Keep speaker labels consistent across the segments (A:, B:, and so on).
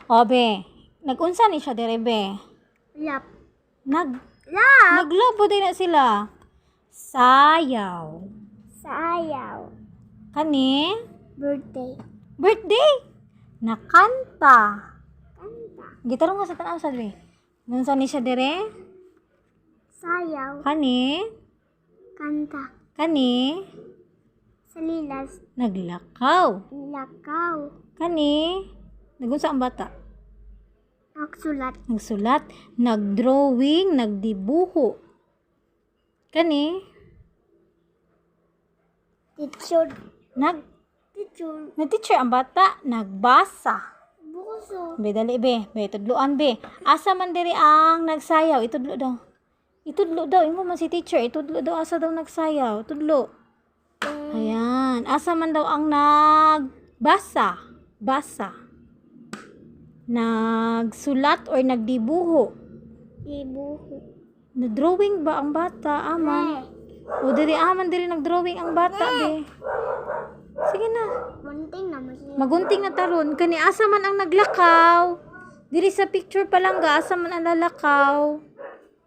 A: O, be. Nag-unsa ni siya dire, be?
B: Lap.
A: Nag
B: Lap.
A: Naglobo din na sila. Sayaw.
B: Sayaw.
A: Kani?
B: Birthday.
A: Birthday. Nakanta.
B: Kanta.
A: Gitarong nga sa tanaw sa dire. Nunsa ni siya dire?
B: Sayaw.
A: Kani?
B: Kanta.
A: Kani?
B: Salilas.
A: Naglakaw.
B: Lakaw.
A: Kani? Nagunsa ang bata?
B: Nagsulat.
A: Nagsulat, nagdrawing, nagdibuho. Kani?
B: Teacher.
A: Nag
B: Teacher.
A: nag-teacher ang bata, nagbasa.
B: Buso.
A: Be, dali be, be, tudluan be. Asa man diri ang nagsayaw, itudlo daw. Itudlo daw, ingo man si teacher, itudlo daw asa daw nagsayaw, tudlo. Ayan, asa man daw ang nagbasa, basa. Nagsulat or nagdibuho.
B: Ibuho.
A: Nag-drawing ba ang bata? Aman. O diri aman diri nag-drawing ang bata be. Sige na.
B: Munting naman siya.
A: Magunting na taron kani asa man ang naglakaw. Diri sa picture pa lang ga asa man ang lalakaw.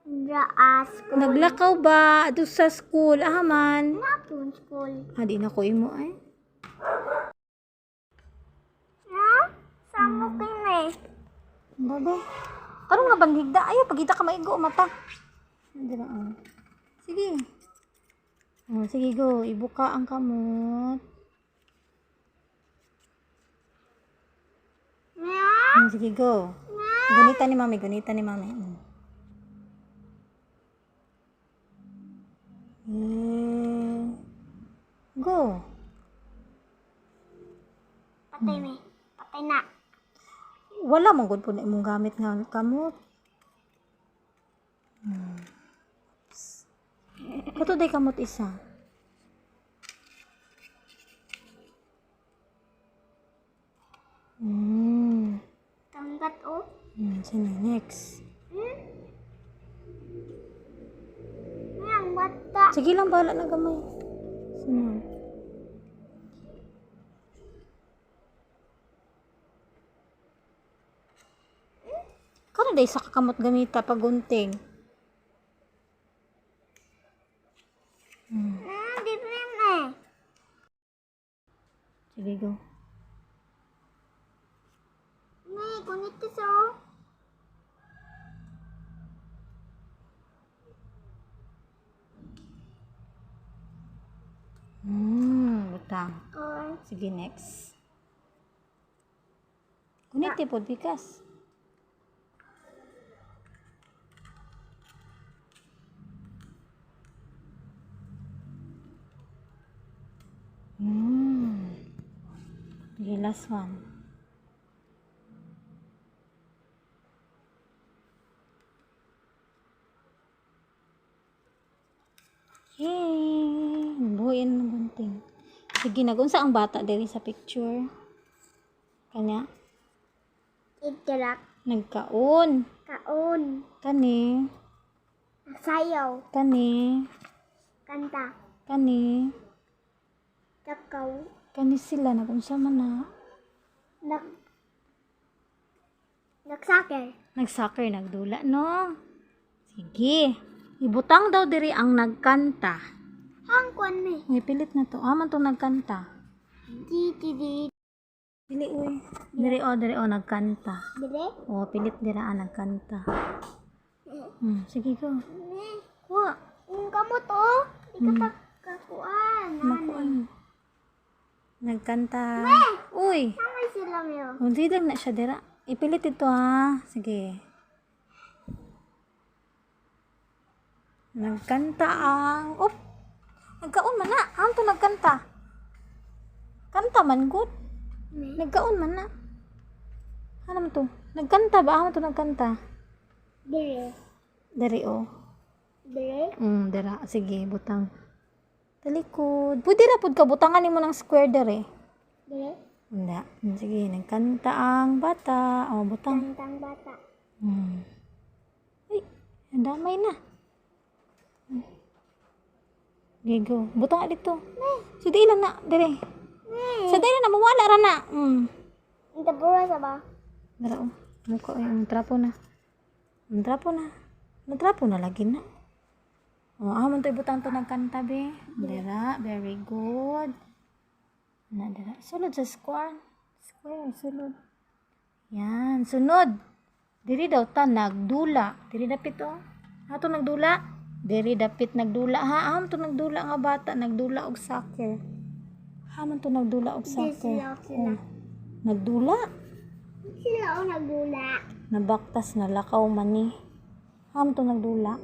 B: Raas ko.
A: Naglakaw ba do sa school aman?
B: Napun school.
A: Ah, di na ko imo ay.
B: Ha? Samo kini.
A: Babe. Karon nga banhigda ayo pagita ka maigo mata. Dira ah. Sige. Oh, sige go, ibuka ang kamot.
B: Nga?
A: Sige go. Gunita ni mami, gunita ni mami. Eh, go.
B: Patay mi. Patay na.
A: Wala mong good po na imong gamit nga kamot. Oops. Kato day kamot isa.
B: Tanggat o.
A: Sino next?
B: Nga ang bata.
A: Sige lang, bahala na gamay. Sino? Kano day sa kakamot gamita pag gunting?
B: Di rin eh.
A: Sige, go.
B: May kunit so.
A: Butang.
B: Or
A: Sige, next. Kunit po, bigas. Sige, last one. Yay! Buhin ng gunting. Sige, nagunsa ang bata diri sa picture. Kanya,
B: Itirak.
A: nagkaon.
B: Kaon.
A: Kani,
B: Sayaw.
A: kani,
B: Kanta.
A: kani,
B: Takaw.
A: kani sila nagunsa man na.
B: Nak. Nagsaker.
A: Nag-soccer, nagdula, no? Sige. Ibutang daw diri ang nagkanta.
B: Ang kwan mi.
A: May pilit na to. Aman to nagkanta.
B: Di di di.
A: Dili, uy. Diri, o, diri, o, nagkanta.
B: Dire.
A: O, pilit dira ang nagkanta. Sige, go.
B: Ne.
A: Kuha.
B: Ang kamot oh. Di ka kakuan.
A: Makuan. Nagkanta. Uy.
B: Samay sila miyo.
A: Hindi lang na siya dira. Ipilit ito ha. Sige. Nagkanta ang... Op! Nagkaon man na. Ang to nagkanta. Kanta man good.
B: Ne.
A: Nagkaon man na. Ano man to? Nagkanta ba? Ano to nagkanta?
B: Dire.
A: Dari oh.
B: Dire.
A: Dira. Sige, butang. Talikod. Pwede ra pud ka butangan nimo ng square dere.
B: Dire.
A: Hindi. Sige, nagkanta ang bata. O, butang.
B: Kantang bata.
A: Uy, ang damay na. Sige, go. Butang dito. So, di lang na. Dire. Sa di lang na, mawala ra na.
B: Ang tabura sa ba?
A: Dara oh. Muka ay ang trapo na. Ang trapo na. Natrapo na lagi na. Oh, ah, man to ibutang to nagkanta be. Dira, very good. Na dira. Sulod sa square. Square, sulod. Yan, sunod. Diri daw ta nagdula. Diri dapit oh. Ato nagdula. Diri dapit nagdula ha. Aham to nagdula nga bata, nagdula og soccer. Haman to nagdula og
B: Di
A: soccer.
B: sila sila.
A: Oh, nagdula.
B: Sila o nagdula.
A: Nabaktas na lakaw man ni. Ham to nagdula.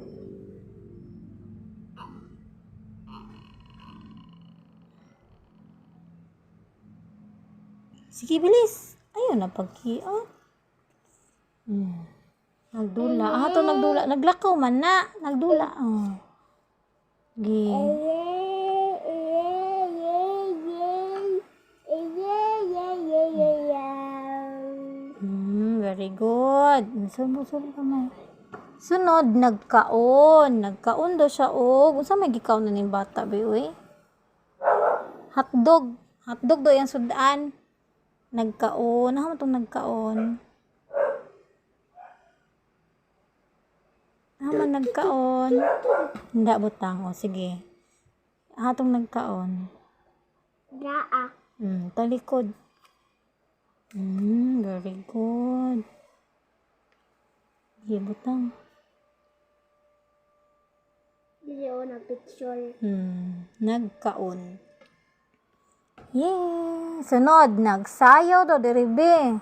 A: Sige, bilis. Ayun na pagkiot. Nagdula. Ah, to nagdula. Naglakaw man na. Nagdula. Oh. Gi. Very good. Sunod, sunod kamay. Sunod, nagkaon. Nagkaon daw siya og. Unsa may gikaon na ning bata be uy? Hotdog. Hotdog daw yang sudan. Nagkaon. Ano man tong nagkaon? Ano man nagkaon? Hindi butang. O, sige. Hatong nagkaon.
B: Daa.
A: Talikod. Very good. Sige, butang.
B: Dili o nagpicture.
A: Nagkaon. Yay! Sunod, nagsayaw daw diri be.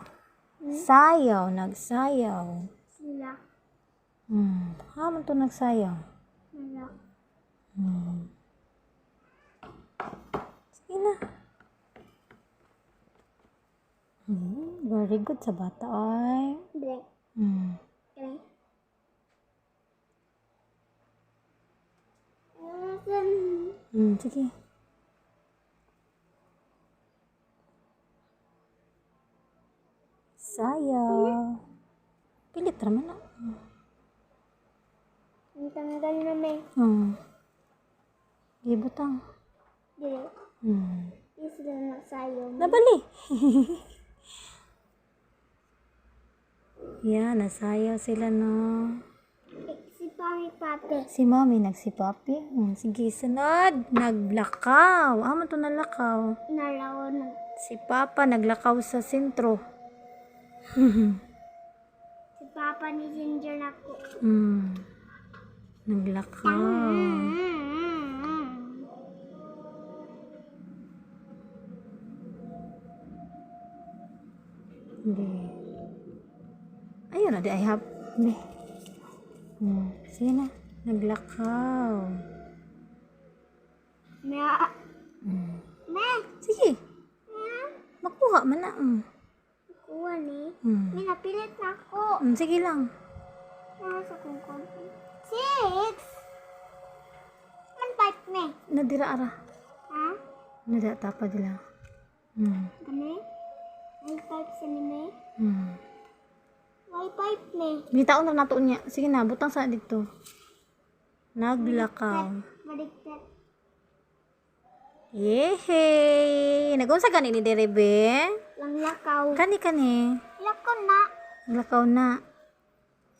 A: Sayaw, nagsayaw.
B: Sila.
A: Haman to nagsayaw.
B: Sila.
A: Sige na. Very good sa bata ay.
B: Dre. Dre.
A: Sige. Sayaw. Pilit raman na.
B: Ang tanggal na may.
A: Gibutang.
B: Dili. Di sila nagsayo.
A: Nabali. Yan, nasayaw sila no.
B: Si Pami Pape.
A: Si Mami nagsipapi. Sige, sunod. Naglakaw. Ah, man to nalakaw.
B: Nalaw nag.
A: Si Papa naglakaw sa sentro.
B: Si Papa ni Ginger nako.
A: Naglakaw. Hindi. Ayun na, di I have. Hindi. Sige na. Naglakaw.
B: Me. Me.
A: Sige.
B: Me.
A: Makuha man na.
B: Kuha ni. May napilit na ako.
A: Sige lang.
B: Nasa kong konti. 6. 1 5 me.
A: Nadira ara.
B: Ha?
A: Nadira tapa dila.
B: Gani? 1 5 sa ni me. 1 5 me.
A: Bitaon na nato niya. Sige na, butang sa dito. Naglakaw.
B: Baligtad.
A: Yehey! Nag-unsa gani ni Derebe?
B: Lang lakaw.
A: Kani kani.
B: Lakaw na.
A: Naglakaw na.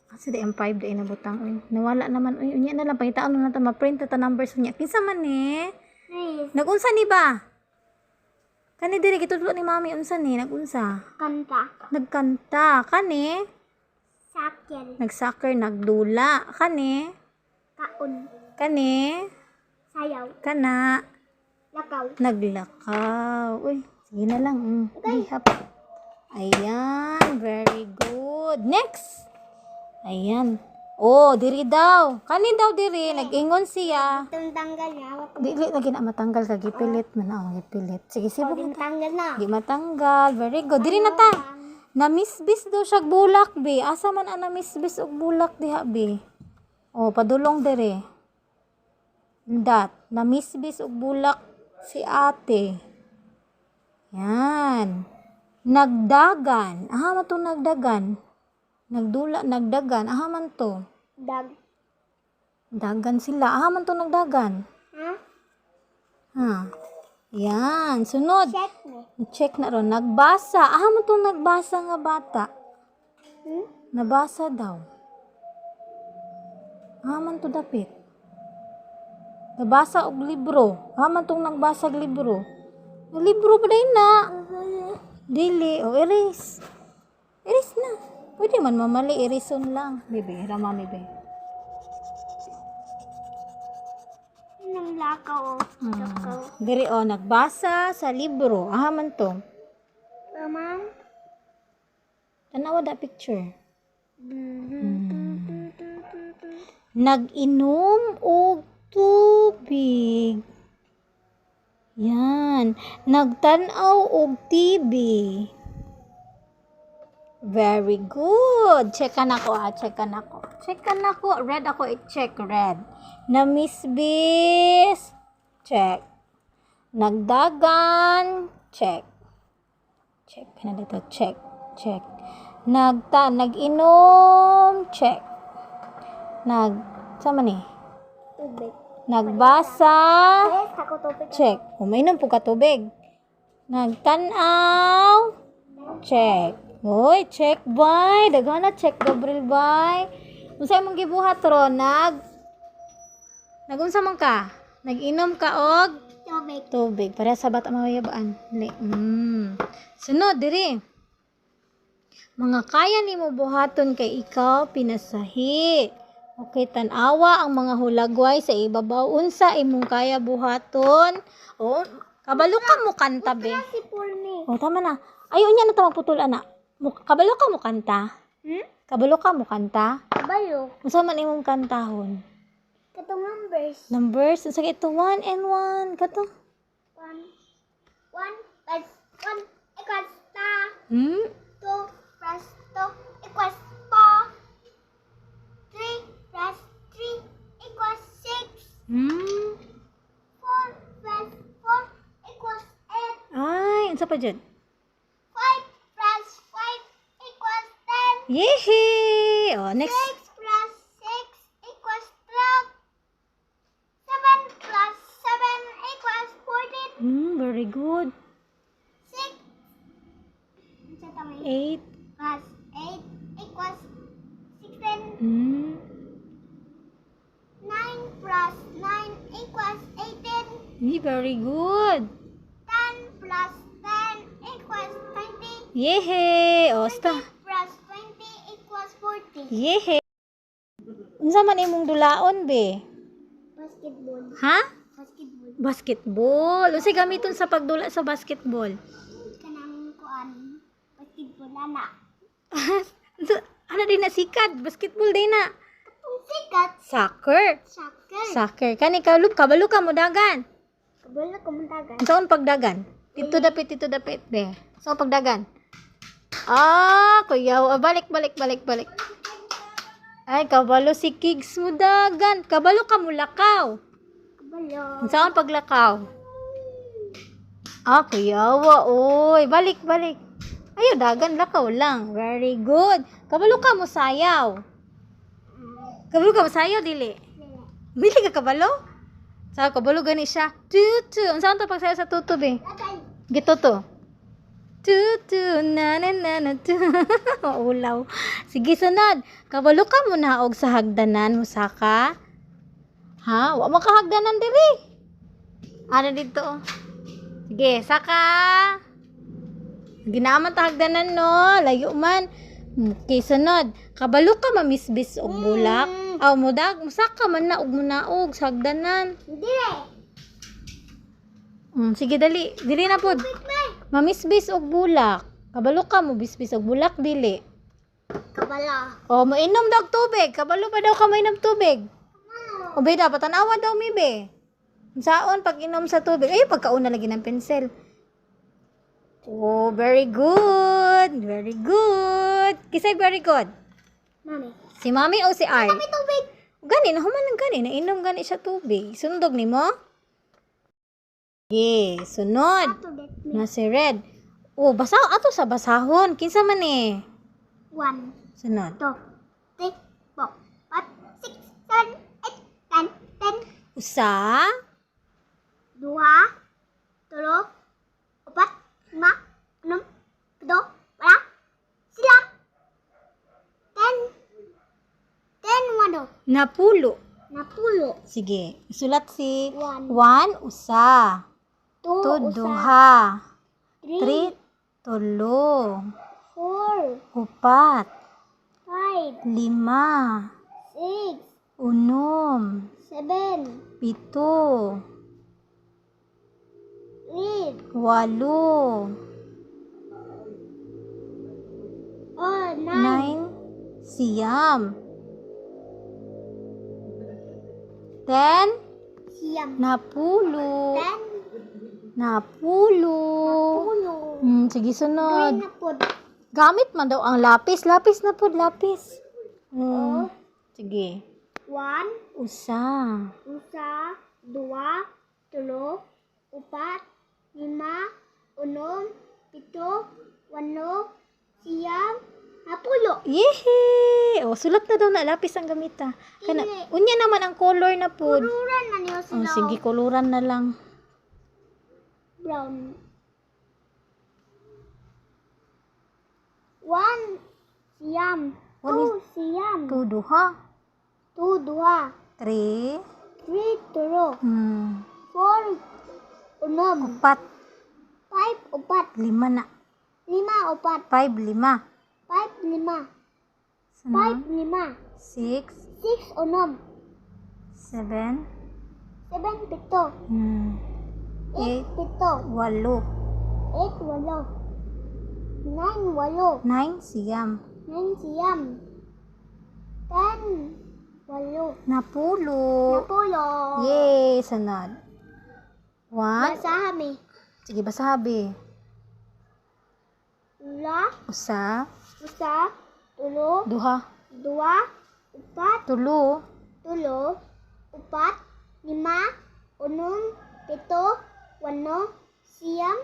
A: Kasi di M5 di na butang uy. Nawala naman uy. Unya na lang pangitaan na ta ma-print ta numbers unya. Kinsa man ni?
B: Riz.
A: Nagunsa ni ba? Kani diri gitudlo ni mami unsa ni? Nagunsa?
B: Kanta.
A: Nagkanta kani.
B: Sakel.
A: Nagsoccer, nagdula kani.
B: Kaon.
A: Kani.
B: Sayaw.
A: Kana.
B: Lakaw.
A: Naglakaw. Uy, sige na lang. Okay. Ayan, very good. Next. Ayan. Oh, diri daw. Kani daw diri, nag-ingon siya.
B: Itong tanggal na.
A: Dili na gina matanggal ka gipilit man ako gipilit. Sige, sibog
B: Itong
A: na ta.
B: tanggal na.
A: Di matanggal. Very good. Diri na ta. Namisbis daw siya bulak be. Asa man ang namisbis og bulak diha be? Oh, padulong diri. Dat, namisbis og bulak si ate. Yan. Nagdagan. Aha man to nagdagan. Nagdula, nagdagan. Aha man to.
B: Dag.
A: Dagan sila. Aha man to nagdagan.
B: Ha?
A: Ha. Yan. Sunod.
B: Check me.
A: Check na ron. Nagbasa. Aha man to nagbasa nga bata.
B: Hmm?
A: Nabasa daw. Haman to dapit. Nabasa og libro. Haman tong nagbasa og libro. Libro pa din na. Dili. O, erase. Erase na. Pwede man mamali. Erason lang. Bebe, rama mi be.
B: Nang lakaw. Oh. Lakaw.
A: Diri o, nagbasa sa libro. Aha man to.
B: Mama.
A: Tanawa da picture. Nag-inom og tubig. Yan. Nagtan-aw og TV. Very good. Check ka na ko ah. Check ka na ko. Check ka na ko. Red ako. I-check red. Namisbis. Check. Nagdagan. Check. Check ka na dito. Check. Check. Nag-inom. Check. Nag, sama ni?
B: Tubig.
A: Nagbasa.
B: Yes, ako tubig.
A: Check. Umainom po ka tubig. Nagtanaw. Check. Uy, check bay. Daghan na check Gabriel bay. Unsa imong gibuhat ron? Nagunsa man ka? Nag-inom ka og
B: Tubig.
A: tubig. Para sa bata mawayabaan. Dili. Sunod diri. Mga kaya nimo buhaton kay ikaw pinasahi. Okay, tan-awa ang mga hulagway sa ibabaw. Unsa imong kaya buhaton? O, kabalo ka mo kanta be.
B: Si Pulmi.
A: O, tama na. Ayaw niya na ta magputol ana. Kabalo ka mo kanta?
B: Hmm?
A: Kabalo ka mo kanta?
B: Kabalo.
A: Unsa man imong kantahon?
B: Katong numbers.
A: Numbers unsa kay ito? 1 and 1 kato.
B: 1 1 plus 1 equals ta. 2 plus 2 equals 4. 3 plus 3 equals 6. 4 plus 4 equals 8.
A: Ay, unsa pa jud?
B: 5 plus 5 equals 10.
A: Yehey! Oh, next.
B: 6 plus 6 equals 12. 7 plus 7 equals 14.
A: Very good.
B: 6 unsa ta may?
A: 8.
B: Plus 8 equals 16. 9 plus 9 equals 18.
A: Very good.
B: 10 plus 10 equals 20.
A: Yehey! Oh, sta.
B: 20 plus 20 equals 40.
A: Yehey! Unsa man imong dulaon be?
B: Basketball.
A: Ha?
B: Basketball.
A: Basketball. Unsay gamiton sa pagdula sa basketball?
B: Kanang kuan. Basketball ana.
A: Ano din na sikat? Basketball din na.
B: Katong sikat.
A: Soccer.
B: Soccer.
A: Soccer. Kani kalub kabalo ka mo dagan.
B: Kabalo ko muntagan.
A: Unsaon pagdagan? Dito dapit be. Unsaon pagdagan? Ah, kuya, ah, balik balik balik balik. Ay, kabalo si Kigs mo dagan. Kabalo ka mo lakaw.
B: Kabalo.
A: Unsaon paglakaw? Ah, kuyawa, oy. Balik, balik. Ayo, dagan, lakaw lang. Very good. Kabalo ka mo sayaw. Kabalo ka mo sayaw, dili. Dili ka kabalo? Sa kabalo gani siya. Tutu. Unsaon to pagsayaw sa tutu be?
B: Lagay.
A: Gito to. Tutu na na na na tu. Maulaw. Sige, sunod. Kabalo ka mo naog sa hagdanan, musaka. Ha? Wa mo kahagdanan diri. Ano dito? Oh. Sige, saka. Ginaaman ta hagdanan no, layo man. Okay, sunod. Kabalo ka mamisbis og bulak. Aw mudag, musaka man na og munaog sa hagdanan.
B: Dili.
A: Sige dali. Dili na pod.
B: Wait, may.
A: Mamisbis og bulak. Kabalo ka mo bisbis og bulak dili.
B: Kabalo.
A: O moinom daw og tubig. Kabalo pa daw ka mainom tubig. O be dapat tanawa daw mi be. Unsaon pag inom sa tubig? Ay pagkauna lagi ng pensil. Oh, very good. Very good. Kisay very good.
B: Mami.
A: Si mami o si Ar?
B: May tubig.
A: Gani, nahuman ng gani. Nainom gani siya tubig. Sundog ni mo? Sige, sunod.
B: Tubig.
A: Na si Red. Oh, basa ato sa basahon. Kinsa man eh?
B: 1,
A: Sunod.
B: 2, 3, 4, 5, 6, 7, 8, 9, 10.
A: Usa,
B: Dua, tulo, upat, lima, enam, pito, wala, silam. man do?
A: Napulo.
B: Napulo.
A: Sige. Sulat si
B: 1.
A: 1, usa.
B: 2,
A: 2,
B: usa.
A: duha.
B: 3,
A: 3, tulo.
B: 4,
A: 4,
B: 5,
A: 5,
B: 6,
A: 6,
B: 7,
A: 7,
B: 8,
A: 8,
B: oh, 9,
A: 9, 9. 10,
B: siyam.
A: napulo.
B: 10,
A: Napulo.
B: pulo.
A: Sige,
B: Green
A: sunod.
B: na pod.
A: Gamit man daw ang lapis. Lapis na po, lapis.
B: Oh.
A: Sige.
B: 1,
A: Usa.
B: usa, dua, tulo, upat, lima, unom, pito, walo, siyam, napulo.
A: Yehey! O, sulat na daw na lapis ang gamita. Kana,
B: Dili.
A: unya naman ang color na po.
B: Kuluran na niyo
A: Oh,
B: sila.
A: sige, kuluran na lang.
B: Brown. 1, siyam.
A: One
B: 2, siyam.
A: 2, duha.
B: 2, duha.
A: 3,
B: 3, tulo. 4, unom.
A: 4,
B: 5, upat.
A: 5 na.
B: 5, upat.
A: 5, 5.
B: 5, lima. 5, lima.
A: 6,
B: 6, unom.
A: 7,
B: 7, pito.
A: 8,
B: 8, pito.
A: 8,
B: 8, walo. 9, walo.
A: 9, siyam.
B: 9, siyam. 10, walo.
A: Napulo.
B: Napulo.
A: Yay! Sunod. 1.
B: Basahan mi.
A: Sige, basabi.
B: Ula,
A: Usa,
B: usa, tulo,
A: duha,
B: dua, upat,
A: tulo,
B: tulo, upat, lima, unom, pito, walo, siyam,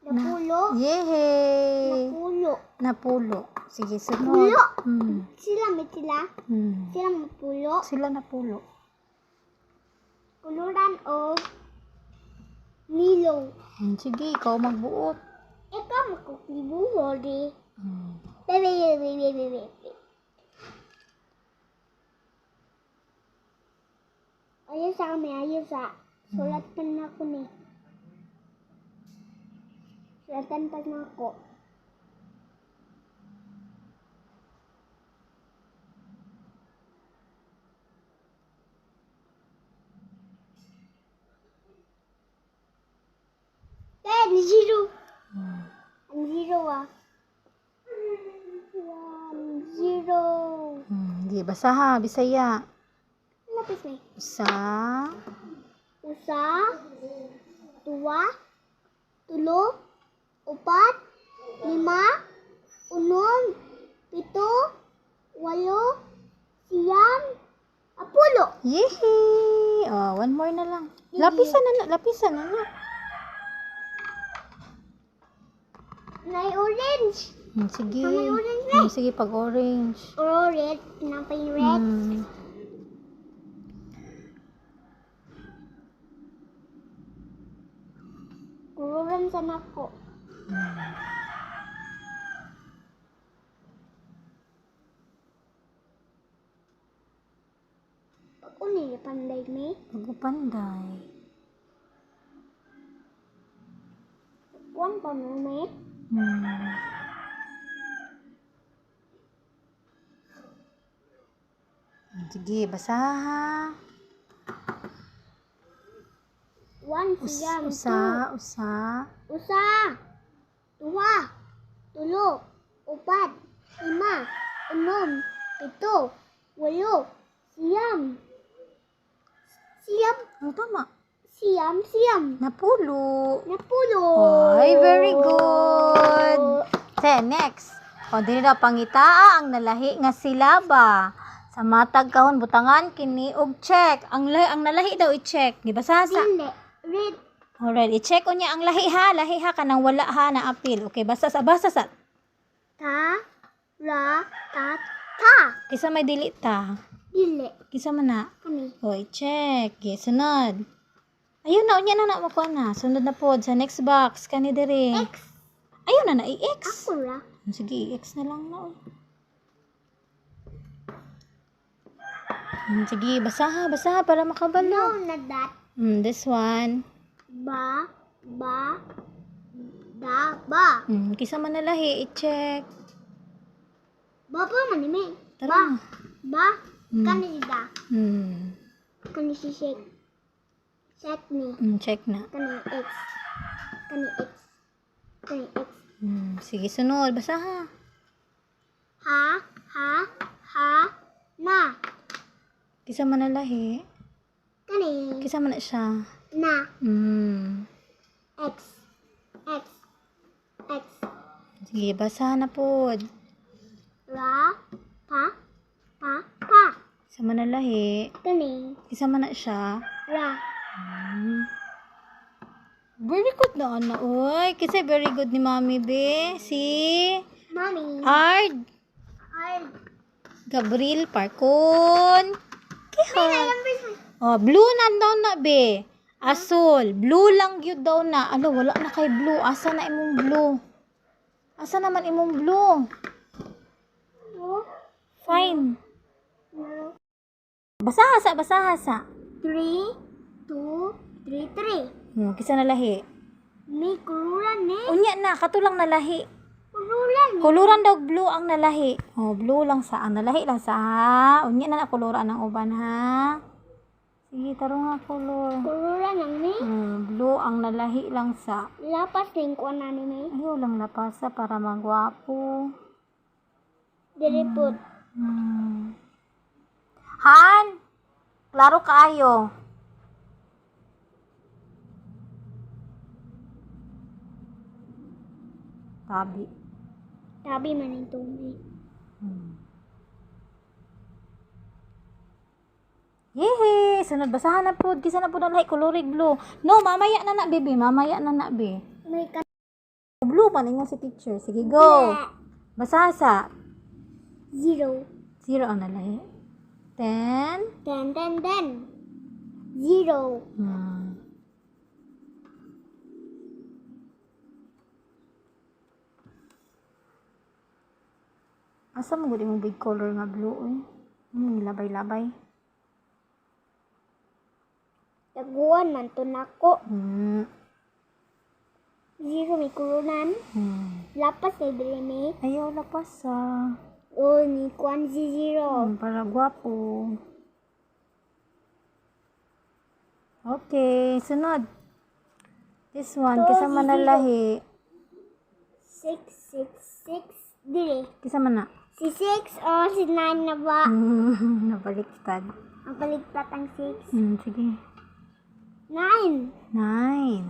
B: napulo,
A: Yay!
B: napulo.
A: Napulo. Sige, sunod.
B: Pulo.
A: Hmm.
B: Sila may sila. Sila mapulo.
A: Sila napulo.
B: Kuluran o nilo.
A: Sige, ikaw magbuot.
B: Ikaw makukibuho di. Bebe, bebe, bebe, bebe. Ayun sa kami, ayun sa. Sulat pa na ako ni. Sulatan pa na ako. 10, 0. 0 ah. 1, 0.
A: Di, basa ha, Bisaya.
B: Lapis na.
A: Usa,
B: Usa, dua, tulo, upat, lima, unom, pito, walo, siyam, apulo.
A: Yehey! Oh, one more na lang. Lapisan na na, lapisan na na.
B: Nay orange.
A: Sige.
B: May orange na.
A: Sige, pag orange.
B: Or red, napay red. Kuluran sa nako. Ako ni panday mi.
A: Pag-upanday.
B: Kuan pa mo mi.
A: Sige, basa ha.
B: 1, siyam,
A: Usa, usa.
B: 2, usa, duha, tulo, upat, lima, unom, pito, walo, siyam, siyam,
A: Ang tama.
B: siyam, siyam,
A: Napulo.
B: napulo.
A: Ay, very good. 10, next. O, dili daw pangitaa ang nalahi nga silaba. Sa matag kahon butangan kini og check. Ang lahi, ang nalahi daw i-check. Gibasa sa.
B: Dili, red,
A: Alright, i-check unya ang lahi ha, lahi ha kanang wala ha na apil. Okay, basa sa basa sa.
B: Ta, ra, ta, ta.
A: Kisa may dili ta.
B: Dili,
A: Kisa man na.
B: kani.
A: O, i-check. Okay, sunod. Ayun na, unya na na makuha na. Sunod na pod sa next box kani diri.
B: X,
A: Ayun na na i-X.
B: ako ra.
A: Sige, i-X na lang na. Oy. Sige, basaha, basaha para makabalo.
B: No, not that.
A: This one.
B: Ba, ba, da, ba.
A: Kisa man nalahi, i-check.
B: Ba pa man ni.
A: Tara.
B: Ba, ba, kani si da. Kani si shake. Check ni.
A: Check na.
B: Kani X. Kani X. Kani X.
A: Sige, sunod. Basaha.
B: Ha, ha, ha, na.
A: Kisa man nalahi.
B: Kani
A: Kisa man na siya.
B: na. X. X. X.
A: Sige, basaha na pod.
B: Ra, pa, pa, pa.
A: Kisa man nalahi.
B: Kani
A: Kisa man na siya.
B: ra.
A: Very good na ana, oy. Kasi very good ni Mami, be. Si
B: Mommy.
A: Ard
B: Ay,
A: Gabriel Parcon. Kihon. Oh, blue na daw na, be. Asol. Blue lang yun daw na. Alo, wala na kay blue. Asa na imong blue? Asa naman imong blue?
B: Oh,
A: Fine.
B: no.
A: Basaha sa, basaha sa.
B: 3, 2, 3, 3.
A: Kisa na lahi.
B: May kuluran ni.
A: Unya na, katulang nalahi.
B: Kuluran ni.
A: Kuluran daw blue ang nalahi. Oh, blue lang sa ang nalahi lang sa ha. Unya na na kuluran ang uban ha. Sige, tarong nga kulor.
B: Kuluran ang ni.
A: Blue ang nalahi lang sa.
B: Lapas din ko na ni may.
A: Ayaw lang lapasa para magwapo.
B: Dili po.
A: Han! Klaro kaayo. Tabi.
B: Tabi man ito may.
A: Yehey! Sunod, basahan na po. Kisa na po na lahi, kolorig blue. No, mamaya na na, baby. Mamaya na na, be.
B: May ka.
A: Blue man, ingon si teacher. Sige, go. Basaha sa.
B: 0.
A: 0 ang nalahi. 10.
B: 10, 10, 10. 0.
A: Asa mo gud imong big color nga blue eh? Labay-labay.
B: Taguan man to nako. 0 may kuluran. Lapas na dili may.
A: Ayaw lapas sa.
B: O ni kuan si 0.
A: Para gwapo. Okay, sunod. This one,
B: To,
A: kisa man
B: zero.
A: nalahi.
B: 6, 6, 6. Dili.
A: Kisa man na.
B: Si 6 o si 9 na ba?
A: Nabaliktad.
B: Ang paligpat ang 6.
A: Sige.
B: 9.
A: 9.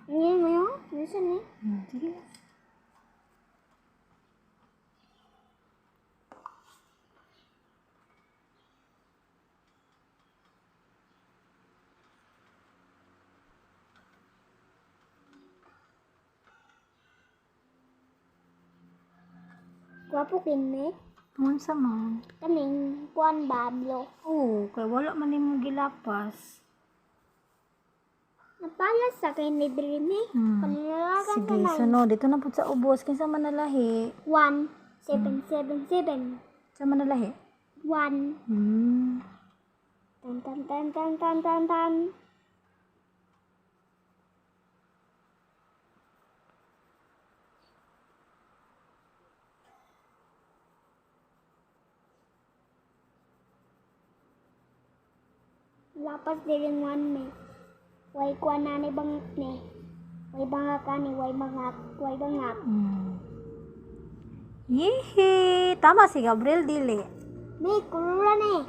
B: Ngayon mo yun? Nasaan eh?
A: Sige.
B: Gwapo kinme.
A: Unsa man?
B: Kaning kuan bablo.
A: Oo, kay wala man nimo gilapas.
B: Napalas sa kay ni Dreamy. Panilalagan
A: Sige,
B: ka na.
A: sunod. Dito na pud sa ubos. Kinsa man nalahi?
B: 1, 7, 7, 7.
A: Sa man nalahi?
B: 1. Tan, tan, tan, tan, tan, tan, tan. Lapas diring 1 me. Way kuan na ni bangak ni. Way bangak ani, way bangak, way bangak.
A: Yehey! Tama si Gabriel Dili.
B: May kuluran eh.